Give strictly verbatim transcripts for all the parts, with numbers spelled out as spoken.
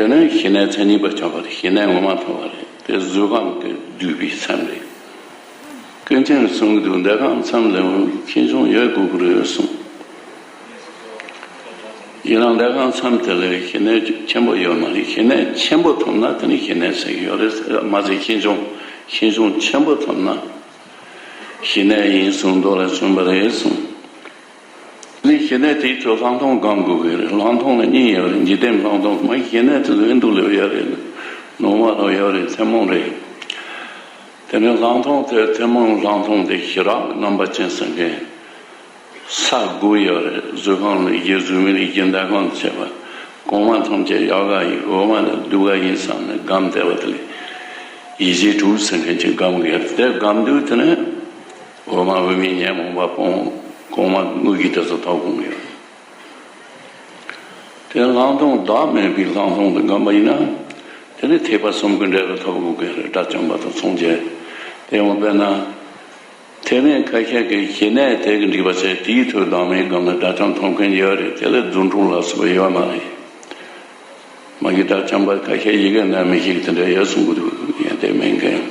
དེ་ནས་ཞི་གནས་མཚན་ཉིད་པ་ཆགས་པ་རེད། ཞི་གནས་ངོ་མ་ཐོབ་པ་རེད། དེ་གཟུགས་ཁམས་ཀྱི་བསྡུས་པའི་སེམས་རེད། ཀུན་མཁྱེན་གསུང་གི་འདུག་འདོད་ཁམས་མཚམས་ལ་ཁེངས་སྐྱུང་ཡོད་དགོས་ཀྱི་རེད་གསུངས། ཡིན་ནའང་འདོད་ཁམས་མཚམས་དེ་ལ་ཞི་གནས་ཆེན་པོ་ཡོད་མ་རེད། ཞི་གནས་ཆེན་པོ་ཐོབ་ན་དེ་ནི་ཞི་གནས་ཟེར་གྱི་ཡོད་རེད། མ་ཟད་ཁེངས་སྐྱུང་ཁེངས་སྐྱུང་ཆེན་པོ་ཐོབ་ན་ཞི་གནས་ཡིན་གསུངས། མདོ་ལ་གསུངས་པ་རེད་གསུངས། ནི་ཞི་གནས་དེའི་ཚོ་ལྷག་མཐོང་སྒོམ་དགོས་ཀྱི་རེད། ལྷག་མཐོང་ལ་གཉིས་ཡོད་རེད། འཇིག་རྟེན་ལྷག་མཐོང་། མ་ཞི་གནས་དེ་ལྷུན་སྡུག་ལ་ཡོད་རེད། ནོར་བ་ལ་ཡོད་རེད། ཐུན་མོང་རེད། དེ་ནས་ལྷག་མཐོང་དེ་ཐུན་མོང་ལྷག་མཐོང་དེ་ཞི་རགས་ཀྱི་རྣམ་པ་ཅན་ཟེར་མཁན། ས་དགུ་ཡོད་རེད། གཟུགས་ཁམས་ལ་ཡིད་ཀྱི་གཟུགས་མེད་ལ་ཡིད་ཀྱི་འདོད་ཁམས་བྱས་པ། གོང་མ་ཐམས་ཅད་ཡག་ག་ཡིན། འོག་མ་ནི་སྡུག་ག་ཡིན་བསམ་ནས་སྒོམ་བསྡད་པ་དེ་ལ་ཡིད་བྱེད་དྲུག་ཟེར་མཁན་གྱི་སྒོམ་གྱི་ཡོད་རེད། དེ་སྒོམ་དུས་དེ་ནས་འོག་མ་དབུ་མའི་ཉོན་མོངས་པ་སྤོང་། གོང་མ་དངོས་ཀྱི་དེ་ཚོ་ཐོབ་དགོས་ཀྱི་ཡོད་རེད། དེ་ལྷག་མཐོང་བདག་མེད་པའི་ལྷག་མཐོང་དུ་སྒོམ་པ་ཡིན་ན། དེ་ནི་ཐེག་པ་གསུམ་གྱི་འབྲས་བུ་ཐོབ་དགོས་ཀྱི་རེད། དགྲ་བཅོམ་པ་དང་སངས་རྒྱས། དེ་ཡང་དཔེར་ན། ཐེག་དམན་ཁ་ཤས་ཀྱིས་ཞི་གནས་དེ་གི་འགྲིག་པ་བྱས། དེའི་ཐོག་བདག་མེད་སྒོམ་ན་དགྲ་བཅོམ་ཐོབ་མཁན་ཡོད་རེད། དེ་ལ་རྫུ་འཕྲུལ་ལ་སོགས་པ་ཡོད་མ་རེད། མ་གི་དགྲ་བཅོམ་པ་ཁ་ཤས་ཡི་གེ་ན་མི་ཤེས་དེ་འདྲ་ཡོད་གསུང་གི་འདུག་ཡོན་ཏན་མེད་མཁན།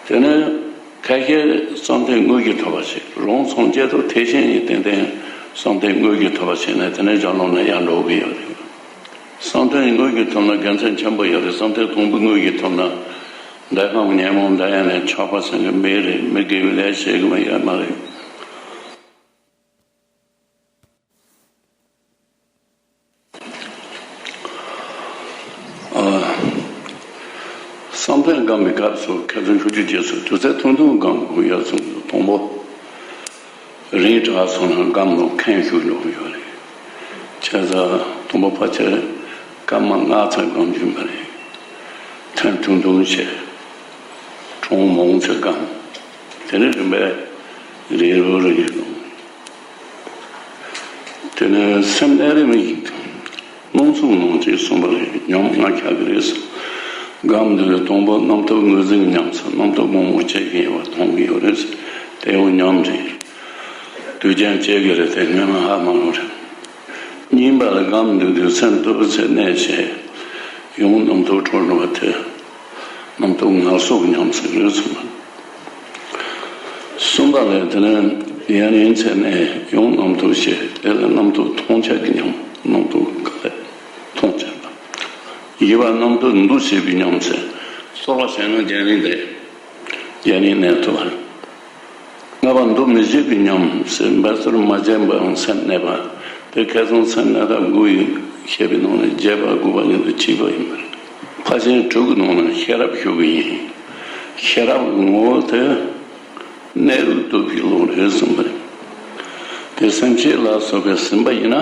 དེ་ནས་ཁ་ཤས་བསམ་གཏན་དངོས་ཀྱིས་ཐོབ་པ་ཞིག་རང་སངས་རྒྱས་དང་ཐེག་ཆེན་གྱི་ཏན་ཏན་བསམ་གཏན་དངོས་ཀྱིས་ཐོབ་པ་ཞིག་ནས་དེ་ནས་སྦྱངས་ལོང་ནས་ཡར་འགྲོ་གི་ཡོད་རེད། བསམ་གཏན་དངོས་ཀྱིས་ཐོབ་ན་དགེ་མཚན་ཆེན་པོ་ཡོད་རེད། བསམ་གཏན་དང་པོ་དངོས་ཀྱིས་ཐོབ་ན་འདོད་ཁམས་ཉོན་མོངས་འདྲ་ཡང་ནས་ཆགས་པ་ཟེར་གྱི་མེད་རེད། མི་དགེ་བའི་ལས་བྱེད་ཀྱི་མ་ཡོད་མ་རེད། ཨ། བསམ་གཏན་སྒོམ་པའི་སྐབས་སུ་ཁ་སང་ཆུ་ཚོད་བརྒྱད་ཙམ་དུས་ཚོད་ཐུང་ཐུང་སྒོམ་དགོས་ཡོད་གསུངས་འདུག་དང་པོ། རིང་དྲགས་སོང་ན་སྒོམ་ནང་ཁེངས་ཞུགས་འགྲོ་གི་ཡོད་རེད། བྱས་ཙང་དང་པོ་ཕལ་ཆེར་སྐར་མ་ལྔ་ཙམ་སྒོམ་རྒྱུ་མ་རེད། ཐུང་ཐུང་ཐུང་བྱས། གྲངས་མང་ཙམ་སྒོམ། དེ་ནས་རིམ་པས་རིང་རུ་རིང་རུ་འགྲོ། དེ་ནས་སེམས་གནས་རིམ་ཡིན། སྣང་ཚུལ་ནང་ཅིག་གསུངས་པ་རེད། ཉམས་ང་ཁྱག་གི་རེད་ཟེར། སྒོམ་དུས་དང་པོ་རྣམ་རྟོག་ངོས་འཛིན་ཉམས་ཟེར། རྣམ་རྟོག་མང་པོ་སྐྱེ་གི་ཡོད་པ་མཐོང་གི་ཡོད་རེད་ཟེར། དེ་ཡང་ཉམས་རེད། དུས་རྒྱུན་སྐྱེ་གི་རེད། དེ་ངས་མ་ཧ་མ་གོ་རེད། གཉིས་པ་ལ་སྒོམ་དུས་དུས་སེམས་སྟོབས་ཚད་གནས་བྱས། ཡང་རྣམ་རྟོག་འཕྲོ་འགྲོ་བ་དེ། རྣམ་རྟོག་ངལ་གསོ་གི་ཉམས་ཟེར་གི་རེད་གསུངས་པ། གསུམ་པ་ལས་དེ་ནས་ཡང་ཡིན་ཚེ་ནས་ཡང་རྣམ་རྟོག་ཞེས་དེ་ལ་རྣམ་རྟོག་མཐོང་བྱེད་ཀྱི་ཉམས། རྣམ་རྟོག་ག་ལས་མཐོང་བྱེད་པ། བཞི་པ་རྣམ་རྟོག་འདུ་བྱེད་པའི་ཉམས་ཟེར། རྟོག་པ་བྱས་ན་རྒྱང་རིང་དེ་རྒྱང་རིང་གནས་ཐུབ་པ། ལྔ་པ་འདུ་མི་བྱེད་པའི་ཉམས་ཟེར། འབད་རྩོལ་མ་བྱས་པའང་སེམས་གནས་པ། དེ་ཁ་སང་སེམས་གནས་ཐབས་དགུ་ཡི་བཤད་པའི་ནང་ནས་བརྒྱད་པ་དགུ་པ་གཉིས་དང་གཅིག་པ་ཡིན་པ་རེད། ཕར་ཕྱིན་དྲུག་གི་ནང་ནས་ཤེས་རབ་ཞུ་གི་ཡིན། ཤེས་རབ་ཀྱི་ངོ་བོ་དེ་གནས་ལུགས་རྟོགས་པའི་ཀློང་རེད་གསུངས་པ་རེད། དེ་སེམས་བསྐྱེད་ལ་སོགས་པས་ཟིན་པ་ཡིན་ན།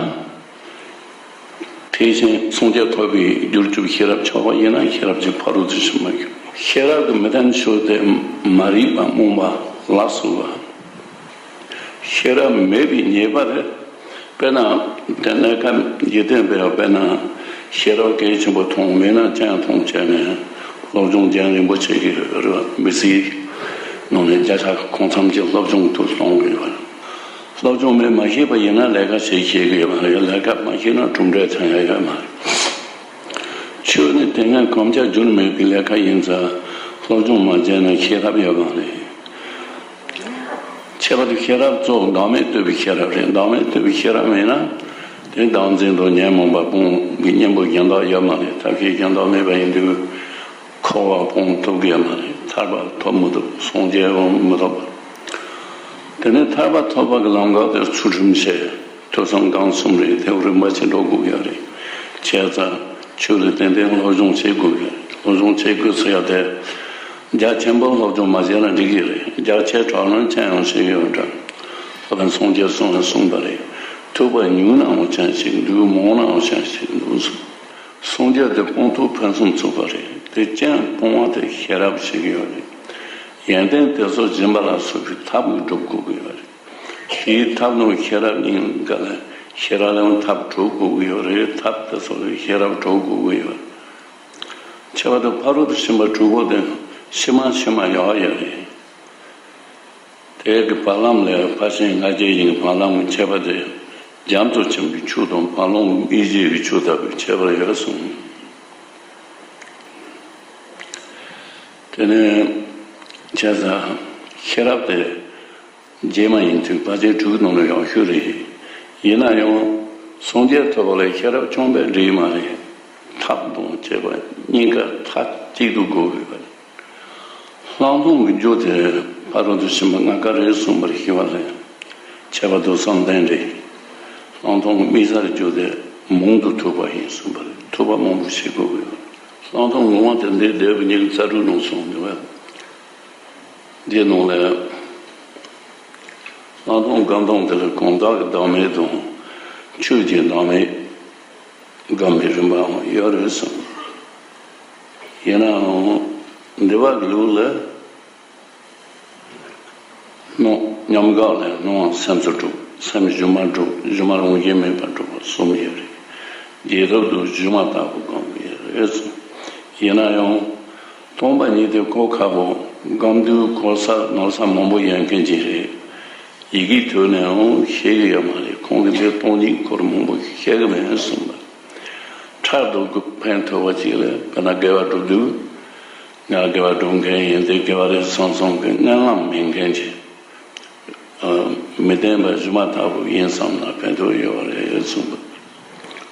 ཐེག་ཆེན་སངས་རྒྱས་ཐོབ་པའི་རྒྱུར་གྱུར་ཤེས་རབ་ཆགས་པ་ཡིན་ན་ཤེས་རབ་ཀྱི་ཕ་རོལ་ཏུ་ཕྱིན་པ་ཡིན། ཤེས་རབ་ཀྱི་མི་ལྡན་ཕྱོགས་དེ་མ་རིག་པ་རྨོངས་པ་ལ་སོགས་པ། ཤེས་རབ་མེད་པའི་ཉེས་པ་རེད། དཔེར་ན་དེ་གནས་སྐབས་འཇིག་རྟེན་པའི་དཔེར་ན་ཤེས་རབ་གལ་ཆེན་པོ་མཐོང་མེད་ན་ཅང་མཐོང་བྱས་ནས་སློབ་སྦྱོང་རྒྱང་རིང་པོ་བྱེད་ཀྱི་ཡོད་རེད། མི་ཚེའི་ནང་ནས་བརྒྱ་ཆ་གང་འཚམ་གྱི་སློབ་སྦྱོང་དུ་སློང་གི་ཡོད་རེད། སློབ་སྦྱོང་མེད་མ་ཤེས་པ་ཡིན་ན་ལས་ཀ་བྱེད་ཤེས་ཀྱི་ཡོད་མ་རེད། ལས་ཀ་མ་ཤེས་ན་གྲུབ་འབྲས་ཐོན་ཡ་ཡོད་མ་རེད། ཆོས་ནི་དེ་སྔ་གོམས་ཆ་རྒྱུན་མེད་པའི་ལས་ཀ་ཡིན་ཙང་སློབ་སྦྱོང་མ་བྱས་ན་ཤེས་རབ་ཡོད་མ་རེད། ཁྱད་པར་དུ་ཤེས་རབ་གཙོ་བོ་བདག་མེད་རྟོགས་པའི་ཤེས་རབ་རེད། བདག་མེད་རྟོགས་པའི་ཤེས་རབ་མེད་ན་དེ་བདག་འཛིན་དང་ཉོན་མོངས་པ་སྤོང་བའི་གཉེན་པོ་གཞན་དག་ཡོད་མ་རེད། ཐབས་ཤེས་གཞན་དག་མེད་པ་ཡིན་དུས་འཁོར་བ་སྤོང་ཐུབ་ཀྱི་ཡོད་མ་རེད། ཐར་པ་ཐོབ་མི་ཐུབ། སངས་རྒྱས་འོང་མི་ཐུབ་པ། དེ་ནས་ཐར་པ་ཐོབ་པ་གི་ལམ་ཁ་དེ་ཚུལ་ཁྲིམས་བྱས། ཐོས་བསམ་སྒོམ་གསུམ་རེད། དེ་རིམ་པ་བྱེད་འགྲོ་དགོས་ཀྱི་རེད། བྱས་ཙང་ཆོས་ལ་ཏན་ཏན་སློབ་སྦྱོང་བྱེད་དགོས་ཀྱི་རེད། སློབ་སྦྱོང་བྱེད་དགོས་ཟེར་ཡ་དེ་རྒྱ་ཆེན་པོ་སློབ་སྦྱོང་མ་བྱས་ན་འགྲིག་གི་རེད། རྒྱ་ཆེ་དྲགས་ན་ཅང་ཡང་བྱེད་ཀྱི་ཡོད་འདྲ། ད་ལྟ་སངས་རྒྱས་གསུངས་ཡང་གསུངས་པ་རེད། ཐོས་པ་ཉུང་ནའང་ཅང་ཞིག་འདུག་མང་ནའང་ཅང་ཞིག་འདུག་སངས་རྒྱས་དེ་སྤོང་ཐུབ་ཕུན་སུམ་ཚོགས་པ་རེད། དེ་ཅང་སྤོང་བ་དེ་ཤེས་རབ་བྱེད་ཀྱི་ཡོད་རེད། ཡོན་ཏན་དེ་ཚོ་སྦྱིན་པ་ལ་སོགས་པའི་ཐབས་ཀྱིས་སྒྲུབ་དགོས་ཀྱི་ཡོད་རེད། དེའི་ཐབས་དང་ཤེས་རབ་གཉིས་ཀ་ལ་ཤེས་རབ་ལ་ཡང་ཐབས་དྲུག་དགོས་ཀྱི་ཡོད་རེད། ཐབས་དེ་ཚོ་ལ་ཤེས་རབ་དྲུག་དགོས་ཀྱི་ཡོད་རེད། ཁྱད་པར་དུ་ཕ་རོལ་ཏུ་ཕྱིན་པ་དྲུག་པོ་དེ་ཕྱི་མ་ཕྱི་མ་ཡོད་ཡོད་རེད། དེ་གི་བར་ལམ་ལས་ཕར་ཕྱིན་ལྔ་བརྒྱའི་ཡིན་བར་ལམ་གྱི་ཁྱད་པར་དེ་ རྒྱ་མཚོ་ཆེན་པོའི་ཆུ་དང་འཕགས་ལུང་ཡེ་ཤེས་ཀྱི་ཆུ་ལྟ་བུའི་ཁྱད་པར་ཡོད་གསུངས། དེ་ནས་བྱས་ཙང་ཤེས་རབ་དེ་རྗེས་མ་ཡིན་དུས་དཔལ་ཆེན་དྲུག་གི་ནང་ལ་ཡང་ཤོས་རེད། ཡིན་ན་ཡང་སངས་རྒྱས་ཐོབ་པ་ལ་ཤེས་རབ་རྐྱང་པས་འགྲིག་མ་རེད། ཐབས་དང་བྱེད་པ་གཉིས་ཀ་མཐའ་གཅིག་ཏུ་དགོས་དགོས་པ་རེད། ལྷག་མཐོང་གི་རྒྱུ་དེ་ཕ་རོལ་ཏུ་ཕྱིན་པ་ལྔ་ཀ་རེད་གསུངས་པར་ཞི་བ་ལས། ཁྱད་པར་དུ་བསམ་གཏན་རེད། ལྷག་མཐོང་གི་དམིགས་བསལ་རྒྱུ་དེ་མང་དུ་ཐུབ་པ་ཡིན་གསུངས་པ་རེད། ཐུབ་པ་མང་པོ་ཞིག་དགོས་ཀྱི་ཡོད། ལྷག་མཐོང་ངོ་མ་དེ་འདི་འདོད་པའི་ཉིན་རྩ་དྲུག་ནང་གསུངས་འདུག་བས། འདིའི་ནང་ལས། ལྷག་མཐོང་སྒོམ་སྟངས་དེ་ལ་གང་དག་གི་བདག་མེད་དང་། ཆོས་ཀྱི་བདག་མེད་སྒོམ་པའི་རིམ་པའང་ཡོད་རེད་གསུངས། ཡིན་ནའང་འདི་བ་གི་ལུགས་ལ། སྣང་ཉམས་དགག་ལས་སྣང་བ་སེམས་སུ་གྲུབ། སེམས་སྒྱུ་མར་གྲུབ། སྒྱུ་མ་རང་བཞིན་མེད་པར་གྲུབ་པ་གསུམ་ཡོད་རེད། རྗེས་ཐོབ་ཏུ་སྒྱུ་མ་ལྟ་བུ་སྒོམ་གྱི་ཡོད་རེད་གསུངས། ཡིན་ན་ཡང་། སྟོང་པ་ཉིད་དེ་གོ་ཁག་པོ། སྒོམ་དུས་གོ་ས་ནོར་ས་མང་པོ་ཡོད་མཁན་ཅིག་རེད། ཡི་གེའི་ཐོག་ནས་འང་ཤེས་ཀྱི་ཡོད་མ་རེད། ཁོང་གིས་འདིར་སྟོང་ཉིད་སྐོར་མང་པོ་ཞིག་བཤད་ཀྱི་མེད་གསུངས་པ། ཕྲག་དོག་གི་ཕན་ཐོགས་པ་ཅིག་ལ་དཔེར་ན་དགེ་བ་སྒྲུབ་དུས། ང་དགེ་བ་སྒྲུབ་མཁན་ཡིན་ཏེ་དགེ་བ་རེད་བསམ་བསམ་གྱི་མནལ་ལམ་མེད་མཁན་ཅིག་མི་བདེན་པ་སྒྱུ་མ་ལྟ་བུ་ཡིན་བསམ་ན་ཕན་ཐོགས་ཡོད་རེད་གསུངས་པ།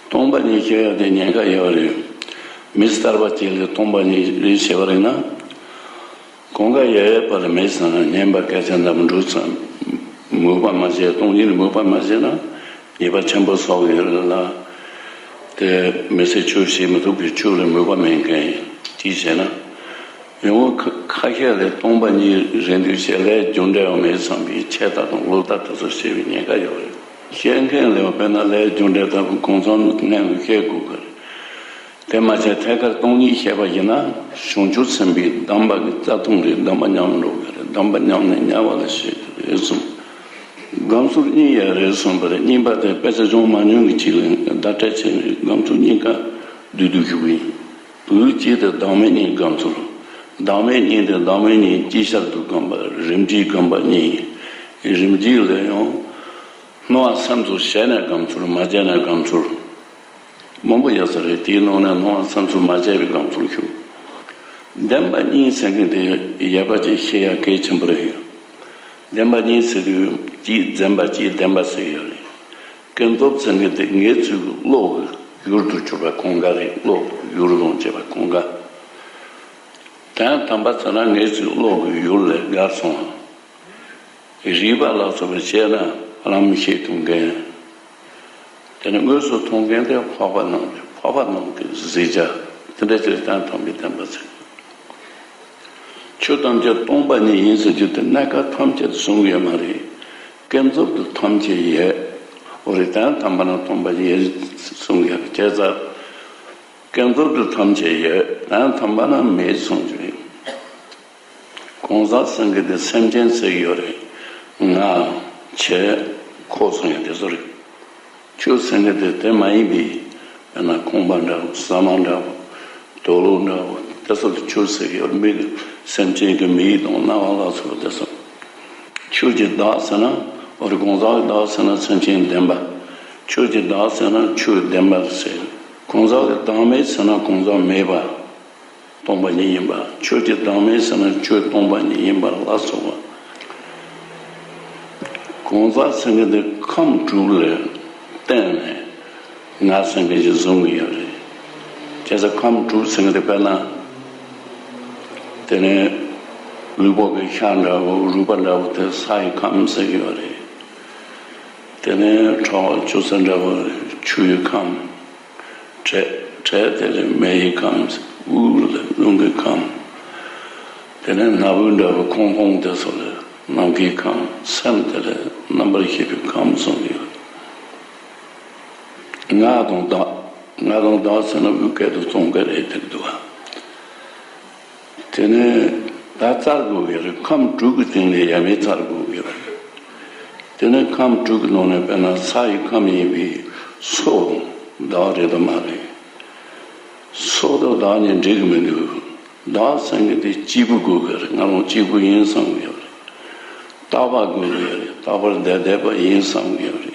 སྟོང་པ་ཉིད་ཤེས་ཡ་དེ་ཉེན་ཁ་ཡོད་རེད། མི་གསར་པ་ཅིག་ལ་སྟོང་པ་ཉིད་རེད་ཟེར་བ་རེད་ན། གང་ག་ཡོད་ཡོད་པ་ལ་མེད་ཟེར་ན་ཉན་པ་སྐད་ཆ་འདྲ་མི་འགྲོ་ཙང་། མོས་པ་མ་བྱས། སྟོང་ཉིད་ལ་མོས་པ་མ་བྱས་ན་ཉེས་པ་ཆེན་པོ་བསགས་ཡོད་ལ། དེ་མི་ཚེ་ཆོས་བྱེད་མི་ཐུབ་པའི་ཆོས་ལ་མོས་པ་མེད་མཁན་ཡིན། ཅིའི་ཕྱིར་ན། ཡང་ཁ་ཁ་ཤས་ལས་སྟོང་པ་ཉིད་རེད་འདུག་ཟེར་ལས་རྒྱུ་འབྲས་ཡང་མེད་བསམ་པའི་ཆད་ལྟ་དང་བློ་ལྟ་དེ་ཚོ་བྱེད་པའི་ཉེན་ཁ་ཡོད་རེད། བཤད་མཁན་ལས་དཔེར་ན་ལས་རྒྱུ་འབྲས་ལྟ་བུ་གང་ཚང་སྔོན་ལ་བཤད་དགོས་ཀྱི་རེད། དེ་མ་བྱས་ཐད་ཀར་སྟོང་ཉིད་བཤད་པ་ཡིན་ན་བྱང་ཆུབ་སེམས་དཔའི་གདམས་པ་གི་རྩ་ལྟུང་རེད། གདམས་པ་ཉམས་འགྲོ་གི་རེད། གདམས་པ་ཉམས་ནས་དམྱལ་བ་ལ་སྐྱེ་གི་རེད་གསུངས། སྒོམ་ཚུལ་གཉིས་ཡོད་རེད་གསུངས་པ་རེད། གཉིས་པ་དེ་དཔེ་ཆ་ཅུང་མ་ཉུང་གི་ཅིག་ལ་བརྡ་སྤྲོད་བྱས་ནས་སྒོམ་ཚུལ་གཉིས་ཀ་བསྡུས་བསྡུས་ཞུ་གི་ཡིན། དུས་གཅིག་ཏུ་བདག་མེད་གཉིས་སྒོམ་ཚུལ། བདག་མེད་གཉིས་དེ་བདག་མེད་གཉིས་དཀྱིལ་ཤར་དུ་སྒོམ་པ། རིམ་གྱིས་སྒོམ་པ་གཉིས། རིམ་གྱིས་ལ་ཡང་སྣང་བ་སེམས་ཚོགས་བྱས་ནས་སྒོམ་ཚུལ། མ་བྱས་ནས་སྒོམ་ཚུལ། མང་པོ་ཡོད་ས་རེད། དེའི་ནང་ནས་སྣང་བ་སེམས་ཚོགས་མ་བྱས་པའི་སྒོམ་ཚུལ་ཞུ། བདེན་པ་གཉིས་ཟེར་མཁན་དེ་ཡོད་པ་ཅིག་ཤེས་ཡ་གལ་ཆེན་པོ་རེད། བདེན་པ་གཉིས་ཟེར་དུས་གཅིག་འཛིན་པ་གཅིག་བདེན་པ་ཟེར་ཡོད་རེད། ཀུན་རྫོབ་ཟེར་མཁན་དེ་ངེད་ཚོའི་བློ་གི་ཡུལ་དུ་གྱུར་པ་གང་ག་རེད། བློ་ཡུལ་དང་བཅས་པ་གང་ག་དོན་དམ་པ་ཚོ་ན་ངེད་ཚོའི་བློ་གི་ཡུལ་ལས་བརྒལ་སོང་། རིག་པ་ལ་སོགས་པའི་བཤད་ན་རང་མི་ཤེས་ཐུབ་མཁན། དེ་ནི་དངོས་སུ་མཐོང་མཁན་དེ་འཕགས་པ་རྣམས་རེད། འཕགས་པ་རྣམས་ཀྱི་གཟིགས་རྒྱ་དེ་འདྲ་ཅིག་དོན་དམ་པའི་བདེན་པ་ཚིག་ཆོས་ཐམས་ཅད་སྟོང་པ་ཉིད་ཡིན་ཟེར་རྒྱུ་དེ་གནས་སྐབས་ཐམས་ཅད་དུ་གསུང་གི་ཡོད་མ་རེད། ཀུན་རྫོབ་ཏུ་ཐམས་ཅད་ཡོད། འོ་རེད། དོན་དམ་པ་ན་སྟོང་པ་ཉིད་ཡིན་གསུང་གི་ཡོད་རེད། བྱས་ཙང་ཀུན་རྫོབ་ཏུ་ཐམས་ཅད་ཡོད། དོན་དམ་པ་ན་མེད་གསུང་རྒྱུ་ཡིན། གང་ཟག་ཟེར་མཁན་དེ་སེམས་ཅན་ཟེར་གྱི་ཡོད་རེད། ང་། ཁྱེད། ཁོ་གསུང་ཡ་དེ་ཚོ་རེད། ཆོས་ཟེར་མཁན་དེ་དེ་མ་ཡིན་པའི། དཔེར་ན་ཁང་པ་འདྲ་བོ། ཟ་མ་འདྲ་བོ། དུག་ལོག་འདྲ་བོ། དེ་ཚོ་ལ་ཆོས་ཟེར་གྱི་ཡོད་རེད། མི་གི་སེམས་ཅན་གྱི་མིག་དང་རྣ་བ་ལ་སོགས་པ་དེ་ཚོ། ཆོས་ཀྱི་བདག་ཟེར་ན། འོ་རེད། གང་ཟག་གི་བདག་ཟེར་ན་སེམས་ཅན་བདེན་པ། ཆོས་ཀྱི་བདག་ཟེར་ན་ཆོས་བདེན་པ་ཟེར། གང་ཟག་གི་བདག་མེད་ཟེར་ན་གང་ཟག་མེད་པ། སྟོང་པ་ཉིད་ཡིན་པ། ཆོས་ཀྱི་བདག་མེད་ཟེར་ན་ཆོས་སྟོང་པ་ཉིད་ཡིན་པ་ལ་སོགས་པ། གང་ཟག་ཟེར་མཁན་དེ་ཁམས་དྲུག་ལ་བརྟེན་ནས་ང་ཟེར་མཁན་ཞིག་བཟུང་གི་ཡོད་རེད། བྱས་ཙང་ཁམས་དྲུག་ཟེར་མཁན་དེ་དཔེར་ན། དེ་ནས་ལུས་པོ་གི་ཤ་འདྲ་བོ། རུས་པ་འདྲ་བོ་དེ་ས་ཡི་ཁམས་ཟེར་གྱི་ཡོད་རེད། དེ་ནས་ཁྲག་ཆུ་སེར་འདྲ་བོ་ཆུ་ཡི་ཁམས། དྲེད། དྲེད་དེ་ལས་མེ་ཡི་ཁམས། དབུགས་ལ་རླུང་གི་ཁམས། དེ་ནས་སྣ་བུག་འདྲ་བོ་ཁོང་ཁོང་དེ་ཚོ་ལ་ནམ་མཁའི་ཁམས། སེམས་དེ་ལ་རྣམ་པར་ཤེས་པའི་ཁམས་གསུངས་ཡོད། ང་དང་བདག་ང་དང་བདག་ཟེར་ན་དབུས་སྐད་དུ་གཙང་སྐད་རེད་དེ་འདུག་བ། དེ་ནས་ད་བཙལ་དགོས་ཀྱི་རེད། ཁམས་དྲུག་གི་སྟེང་ནས་ཡ་མེད་བཙལ་དགོས་ཀྱི་རེད། དེ་ནས་ཁམས་དྲུག་གི་ནང་ནས་དཔེར་ན་ས་ཡི་ཁམས་ཡིན་པའི་སོ་དང་བདག་རེད་དམ་མ་རེད། སོ་དང་བདག་གཉིས་འགྲིག་གི་མི་འདུག་བདག་ཟེར་མཁན་དེ་སྐྱེས་བུ་དགོས་ཀྱི་རེད། ང་རང་སྐྱེས་བུ་ཡིན་བསམ་གྱི་ཡོད་རེད། རྟག་པ་དགོས་ཀྱི་ཡོད་རེད། རྟག་པར་བསྡད་བསྡད་པ་ཡིན་བསམ་གྱི་ཡོད་རེད།